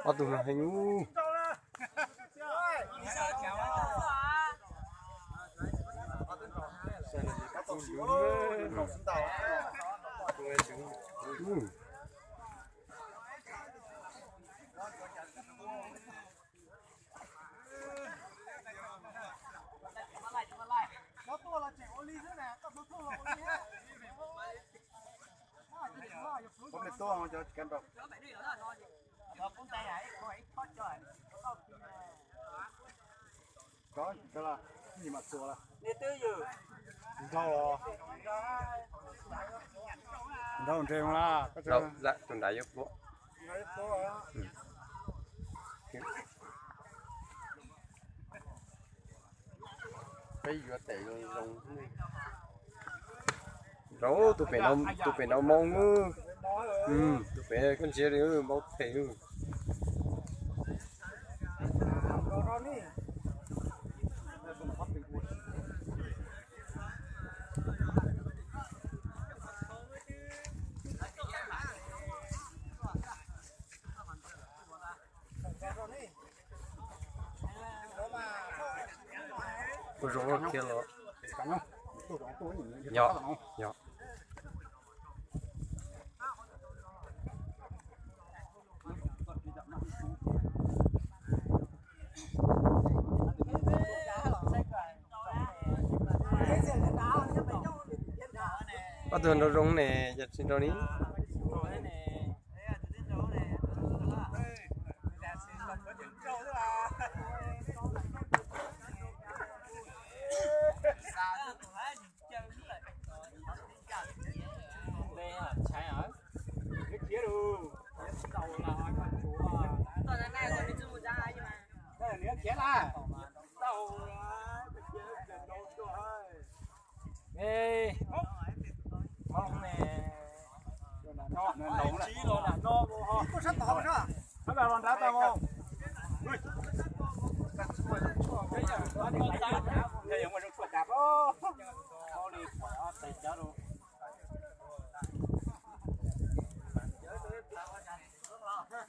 Ob tug no heev ub. Nrau nreeg la. Tus nrad yuav pluav. Peb yuav tes zoo zoo. Nrau tus pem, tus pem nrau moo. Tus pem koj ntsia li moo them. Ua zoo kiag los. Yog, yog. Ob tug nrau zoo ne, yog tsis nrau ni.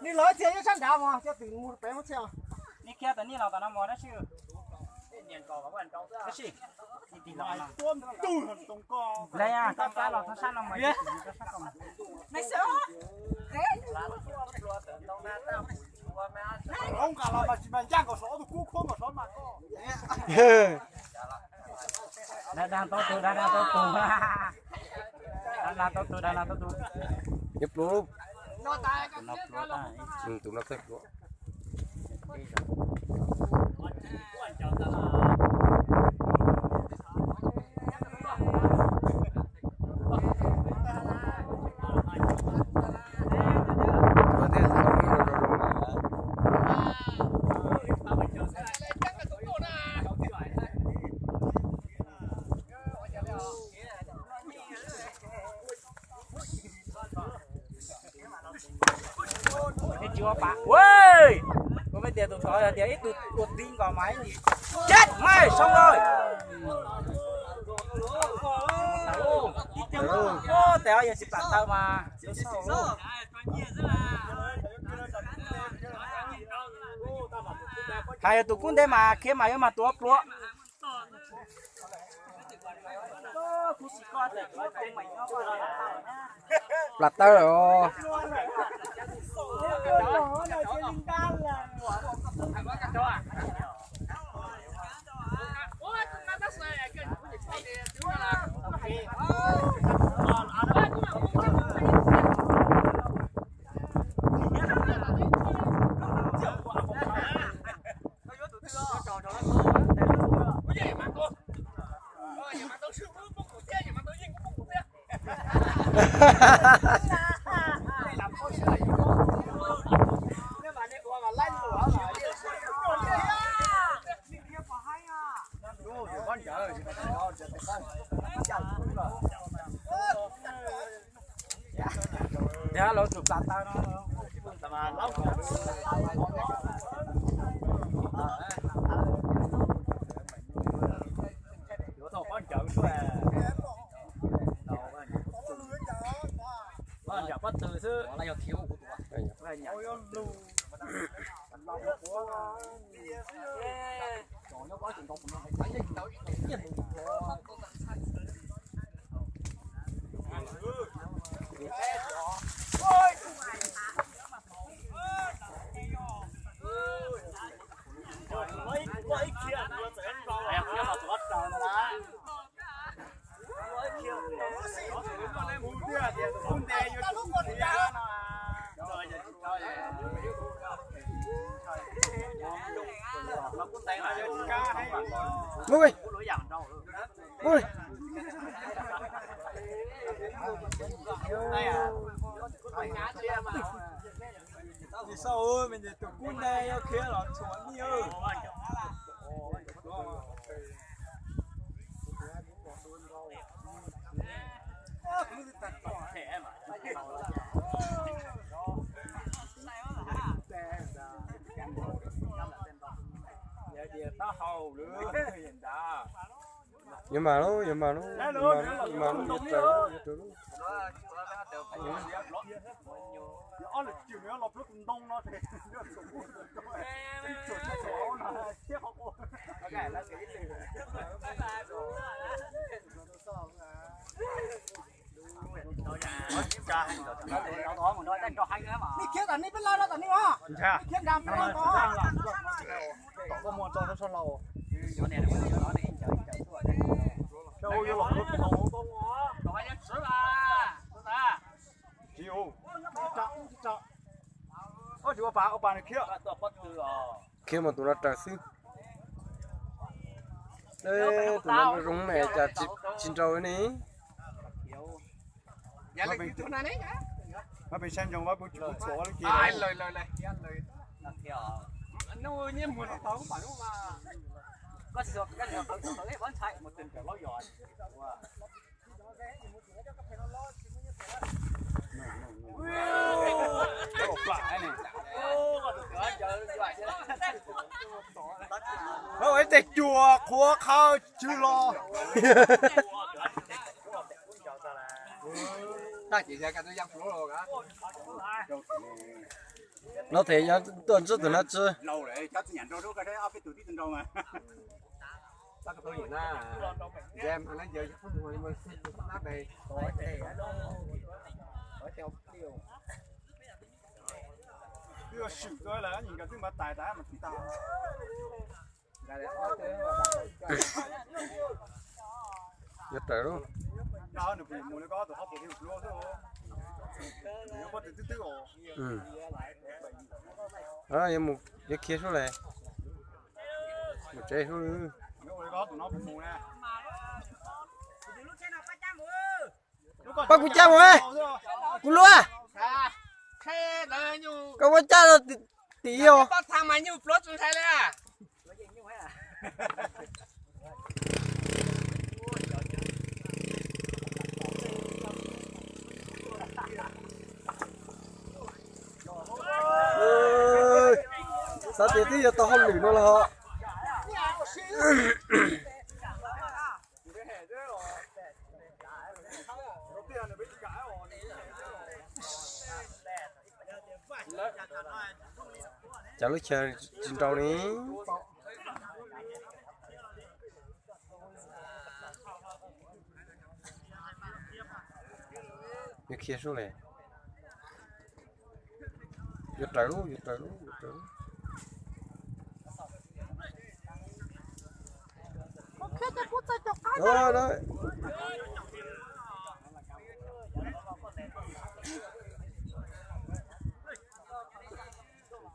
Nij lawv txias nyob sab nrad mog, coj twm mus pem muab txhia. Nij khiav tau nij los tom no mog dab tsi. Dab tsi. Lawv kab los txog sab no mog. Hlob nqa los mas tsis mas ncaj nkaus saum ob tug kub khuab nkaus saud mas koj. Dag dag tau tus, dag dag tau tus. Dag dag tau tus, dag dag tau tus. Yuav pluav. Tus no pluav tag. Tus no txawj pluav. Ua, kuv peb tias tus tod yog tias ib tug ua tib nkaus mas ib yim. Chết mày, xong rồi. Tes yog tsis plam taw mas. Hais yog tus kub ntej mas khiav mas yuav mag tus ob pluav. Plam taw lawm os. Yog lawv tus plam taw no. Pob ntawd xwb. Ui, ui. Tus kub nteg yuav khiav los txhuam ni. Yuav mas lub, yuav mas lub, yuav mas lub, yuav mas lub, yuav raws lub. Nej khiav tom nej peb laj rau tom nej os. Nej khiav nram peb laj rau. Khiav mus tus no raws xwb. Tus no zoo ne, cas tsis nrau ne. Ib teg cua qhuav qhawv tsw los. No thiaj yog tuaj ntsib tus no tsi. Twb yuav swm tuaj lawm, nim nkawd twb npaj tais tas mas tsis tau. Yuav raws lub. Nws mus li koj tus qhov pus thiaj pluav xwb. Nws yuav pob tw twb twb os. Yuav mus, yuav khiav sub le. Mus tsev sub. Yuav ua li koj tus no kuv mus na. Pab kuv cab mus, kuv luaj. Koj muab cab rau tim os. Xav tias twb yuav tau hauj lwm no los. Cas lub chaw tsis nrau li. Yuav khiav sub le. Yuav raws lub, yuav raws lub, yuav raws lub.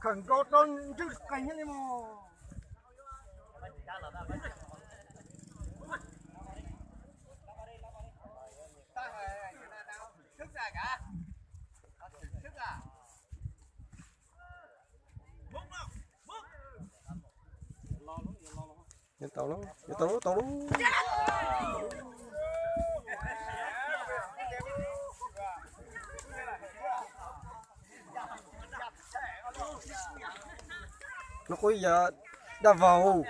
Khawm nkaus rau ntswj qees li mos. Yuav tau lub, yuav tau lub, tau lub. Nws kuj yog dab vog.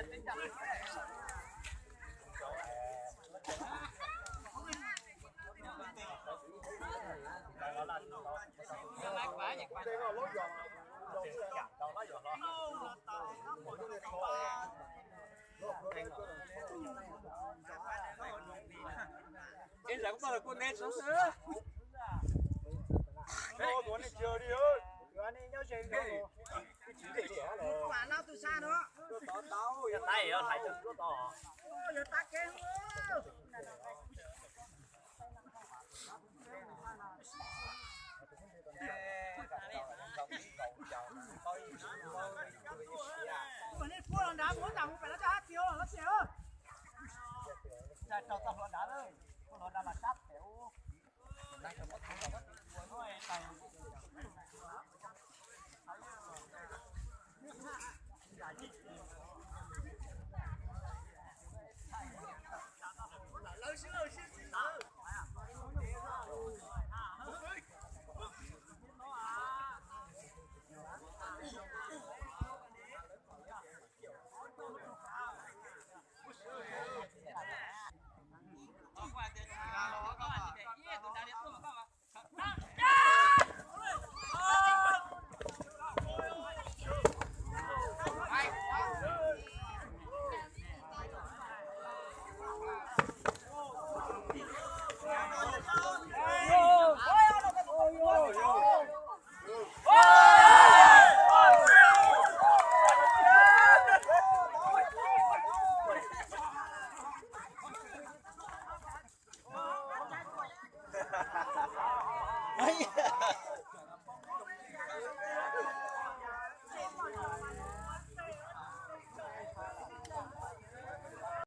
Puag los nrad, muab nram mus pem no coj hab tiag los tsis. Rau tau hluav nrad lawm, hluav nrad los sab pem ub.